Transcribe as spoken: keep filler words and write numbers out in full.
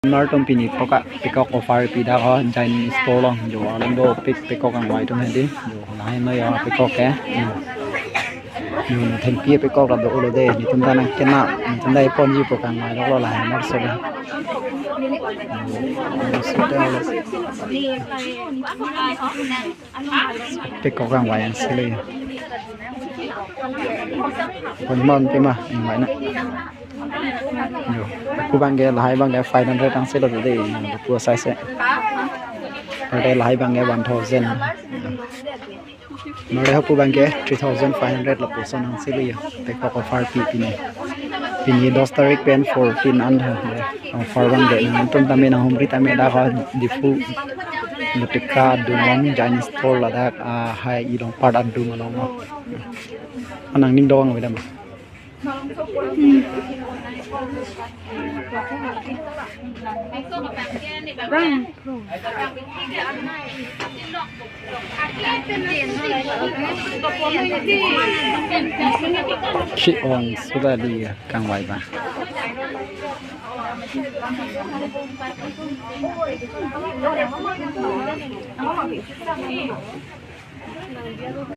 Nar atum pini peacock, peacock offer pi dak ho, Jain Store along jo, along do pik, peacock kangvai atum hedi jo, lahai noi jo peacock ke. Hmm. Jo, thengpi peacock la do lo de, netum ta nangkenap, netum ta ponji pu kangvai lo lahai mar so. Peacock kangvai angse lo. Pon mon pima, ingvai na. Jo, pu abang ke, lahai abang ke five hundred angse lo de, pu size. Ante lahai abang ke one thousand. Mare ho pu abang ke three thousand five hundred lapuson angse lo. Peacock offer pi pini. Pini dos tarik pen fourteen an ha. Offer abang ke, netum tame nanghumri tame dak ho Diphu Lutika dunlong Jain Store ladak, ah, hai ilong part adung along. Anang ning dong wedam. Ki-ong sudah di kangvai ba.